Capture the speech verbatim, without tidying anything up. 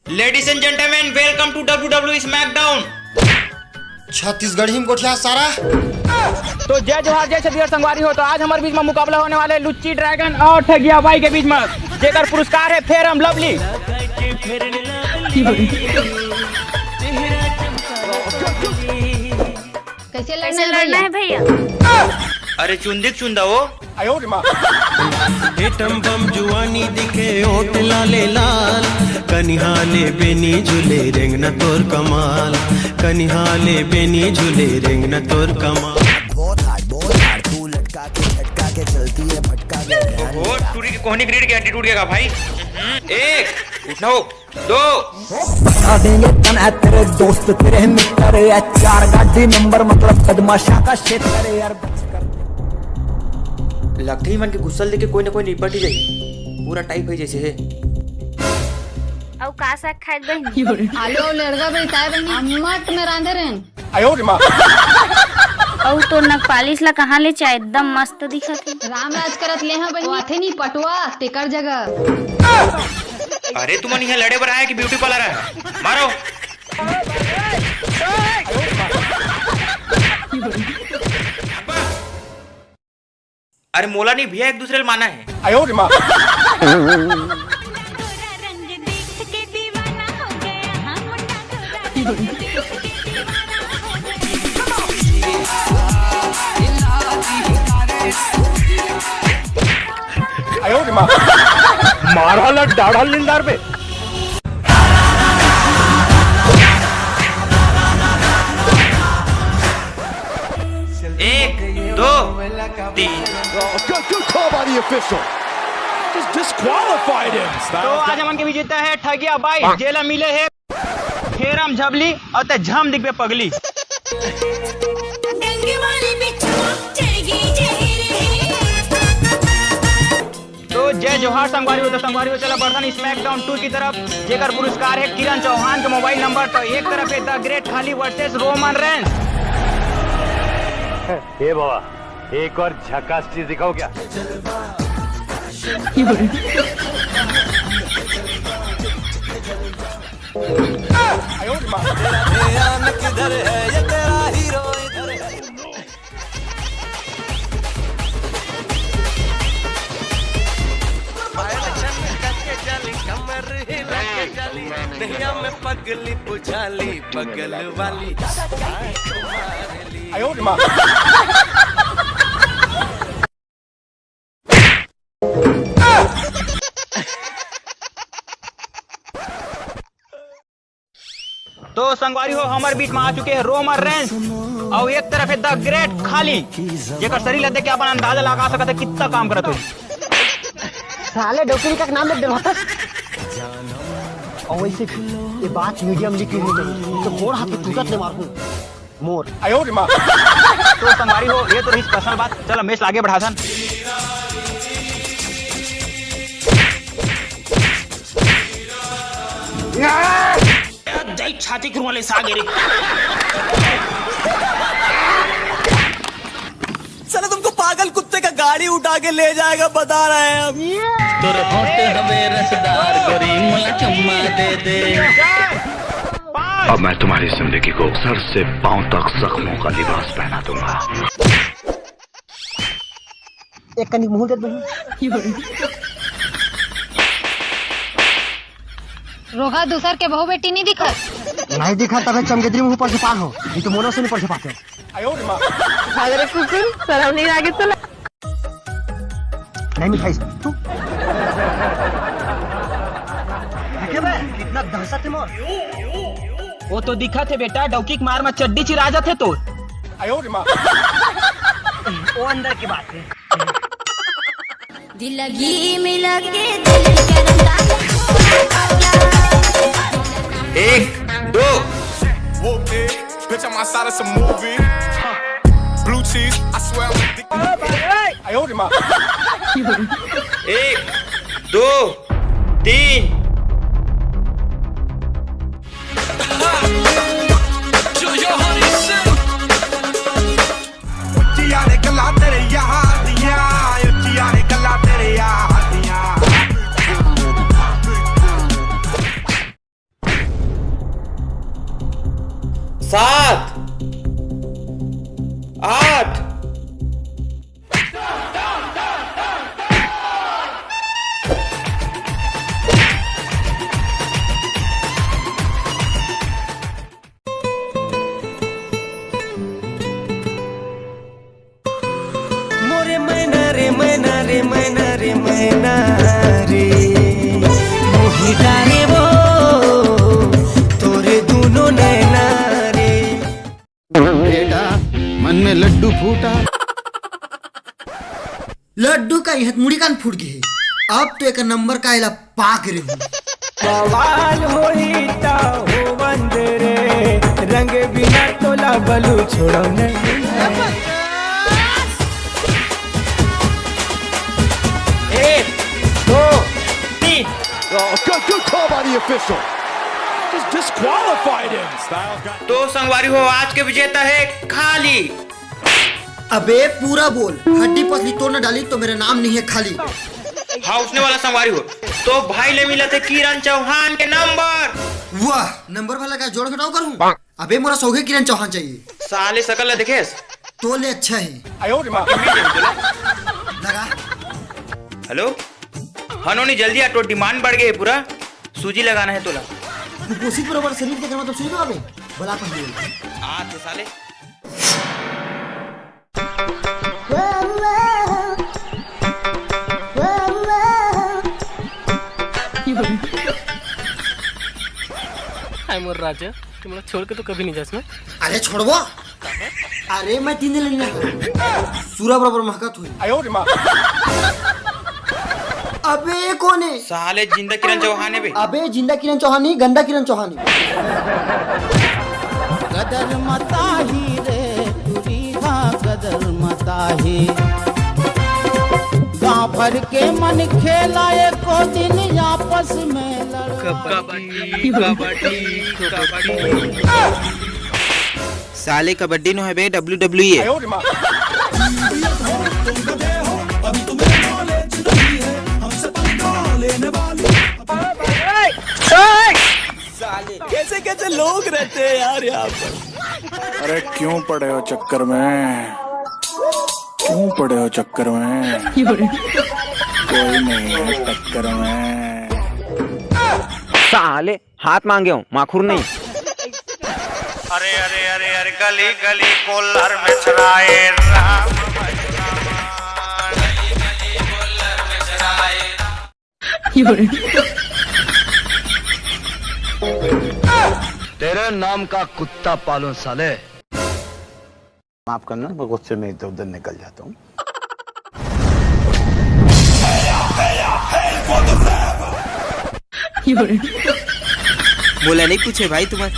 Ladies and gentlemen, welcome to W W E SmackDown। Chhattisgarhi में गोठिया सारा। तो जय जोहार, जय छत्तीसगढ़ संगवारी हो। तो आज हमारे बीच में मुकाबला होने वाला है लुच्ची ड्रैगन और ठगिया बाई के बीच में, जेकर पुरस्कार है Fair and Lovely। कैसे लड़ना कैसे है लड़ना भैया? है भैया? अरे चुंदी के चुंदा हो। एटम बम जुआनी दिखे ओट लाले लाल, कनिहा ले बेनी झूले रेंगना तोर कमाल, कनिहा ले बेनी झूले रेंगना तोर कमाल। बहुत हार्ड, बहुत हार्ड, तू लटका के झटका के चलती है भटका के ध्यान। ओहो, टूरी के कोहनी ग्रीड के एटीट्यूड के का भाई? हम्म, एक, उठना हो। दो। बता देंगे कौन है तेरे दोस्त, तेरे मित्र, या चार गाड़ी नंबर, मतलब बदमाशा का क्षेत्र है यार। लगथे ही मन के गुस्सा देख के कोई ना कोई निपट ही जाही। पूरा टाइप है जैसे है। अउ का साग खाए बहिनी? आलू अउ लेड़गा बेटा बहिनी, अम्मट में रांधे रहन। अउ तोर नखपालिश ला कहाँ ले चाहे, एकदम मस्त दिखत हे। राम राज करत ले हाँ बहिनी, आथे नी पटवा तेकर जगह। अरे तुमन यहाँ लड़े बर आया कि ब्यूटी पार्लर आया? मारो। अरे मोला नहीं भैया, एक दूसरे ल माना है। मारा ला डाढ़ा लिलदार पे। एक, दो, तीन। Good, good call by the official. Just disqualified him. तो आज हमन के विजेता है ठगिया बाई, जेला मिले है फेरम झबली और ते झम दिख पे पगली। तो जय जोहार संगवारी हो। तो संगवारी हो, चला बढ़थन SmackDown टू की तरफ, जेकर पुरस्कार है किरण चौहान के मोबाइल नंबर। तो एक तरफ है द ग्रेट खाली वर्सेस रोमन रेंस। ए बाबा, एक और झकास चीज दिखाओ क्या? तो संगवारी हो, हमर बीच में आ चुके हैं रोमन रेंस और एक तरफ है द ग्रेट खाली, जेकर शरीर ला देख के अपन अंदाजा लगा सकत है कितना काम करत हो। साले डोकरी का नाम ले डरवाता। और वैसे भी ये बात मीडिया में लीक नहीं चाहिए, तो मोर हाथ टूटत ले मारूं। मोर। तो संगवारी हो, ये तो रही स्पेशल बात। चल, मैच आगे बढ़ाथन। दई छाती के रुआ ले सागे रे। साला तुमको पागल कुत्ते का गाड़ी उठा के ले जाएगा, बता रहे हैं हम। तोर होठ हवे रसदार, गोरी मोला चुम्मा दे दे। अब मैं तुम्हारी जिंदगी को सर से पांव तक जख्मों का लिबास पहना दूंगा। एक कनी मुंह दे दो। रोगा दूसर के बहू बेटी नहीं दिखत। नहीं दिखा तबे चमगेदरी मुंह पर से पार हो, ये तो मोनो से नहीं पर से पाते। अरे कुकुर, शर्म नहीं लागे तोला? नहीं मिठाई तू। देखे बे, कितना दहशत है मोर। वो तो दिखत है बेटा, डौकी के मार में चड्डी चिरा जात है तो। वो अंदर की बात है। दिल लगी में लगे दिल करता। एक, दो। Whoop it, bitch, I'm outside of some movie. Blue cheese, I swear I'm addicted. एक, दो, तीन। सात, आठ। मोरे मैना रे, मैना रे, मैना रे, मैना रे, मोही डारे वो तोरे दूनो नैना रे। बेटा, मन में लड्डू फूटा। लड्डू का इहत मुड़ी कान फूट गई है। अब तो एक नंबर का एला पाक रे हूँ। बवाल होई ता हो बंद रे, रंग बिना तोला बलू छोड़ो नहीं। एक, दो, तीन। Oh, good, good call by the official. Just disqualified him. तो संगवारी हो, आज के विजेता है खाली। अबे पूरा बोल, हड्डी पसली तोड़ न डाली तो मेरा नाम नहीं है खाली। हाँ, उसने वाला संगवारी हो। तो भाई ले मिला थे किरण चौहान के नंबर। वाह, नंबर वाला का जोड़ घटाव करूं? अबे मोला सौघे किरण चौहान चाहिए। साले सकल ला देखेस? तो ले अच्छा है। लगा। हेलो, हाँ नोनी, जल्दी आ, तो डिमांड बढ़ गई है पूरा। सूजी लगाना है तोला। कुपोषित बरोबर शरीर के मतलब सूजी लगावे? बला अपन। आ तो साले। हाय मोर राजा, तू मोला छोड़ के तो कभी नहीं जास ना। अरे छोड़बो। अरे मैं तीन दिन लेने आया। सूरा बराबर महकत हुई। अबे ये कौन है? साले जिंदा किरण चौहान है बे। अबे जिंदा किरण चौहान नहीं, गंदा किरण चौहान है। गदर मताही रे, टुरी हा गदर मताही। गांव भर के मन खेला एको दिन आपस में लड़। कबड्डी, कबड्डी, कबड्डी। साले कबड्डी नो है बे, डब्ल्यू डब्ल्यू ई है। साले कैसे कैसे लोग रहते हैं यार यहाँ पर। अरे क्यों पड़े हो चक्कर में, क्यों पड़े हो चक्कर में, कोई नहीं है टक्कर में। साले हाथ मांगे हो, माखुर नहीं। अरे अरे अरे अरे, गली गली कोल्लर में चराए राम। तेरे नाम का कुत्ता पालूं साले। माफ करना, मैं गुस्से में इधर उधर निकल जाता हूँ। बोला नहीं कुछ है भाई तुम्हारे।